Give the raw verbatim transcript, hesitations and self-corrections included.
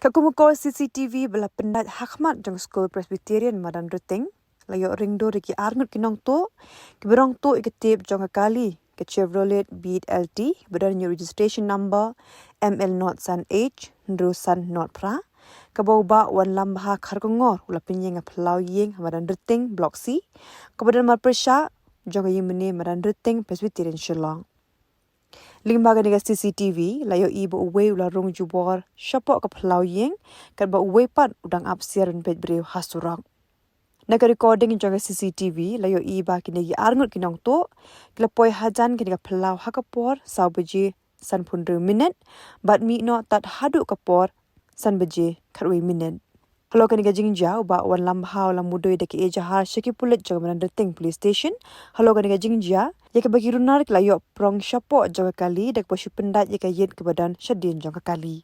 Katkum ka kor C C T V ba la pyndait hakhmat jong ka skul Presbyterian Madan Rting, la ïoh ringdur ïa ki arngut ki nongtuh kiba rong tuh ïa ka tip jong ka kali, ka Chevrolet Beat L T, ba don ïa u registration number M L nod san H hynriew san nod phra, kaba u Bah Wanlambha Kharkongor u la pynïeng ha phyllaw ïing ha Madan Rting Block C, kaba don marpyrshah jong ka ïingmane Madan Rting Presbyterian Shillong. Lyngba kane ka C C T V la ïohi ba uwei u la rung jubor shapoh ka phyllaw ïing, katba uwei pat u dang ap siar ban peit briew ha surok. Na ka recording jong ka C C T V la ïohi ba kine ki arngut ki nongtuh ki la poi hajan kane ka phyllaw ha ka por saw baje sanphew hynriew minit bad mih noh tad haduh ka por san baje khatwei minit. Halor kane ka jingjia, u Bah Wanlambha u la mudui da ka ejahar sha ki pulit jong ka Madan Rting Police Station halor kane ka jingjia, ïa kaba ki runar ki la ïoh prong shapoh jong ka kali da kaba shu pyndait ïa ka ïit kaba don shadien jong ka kali.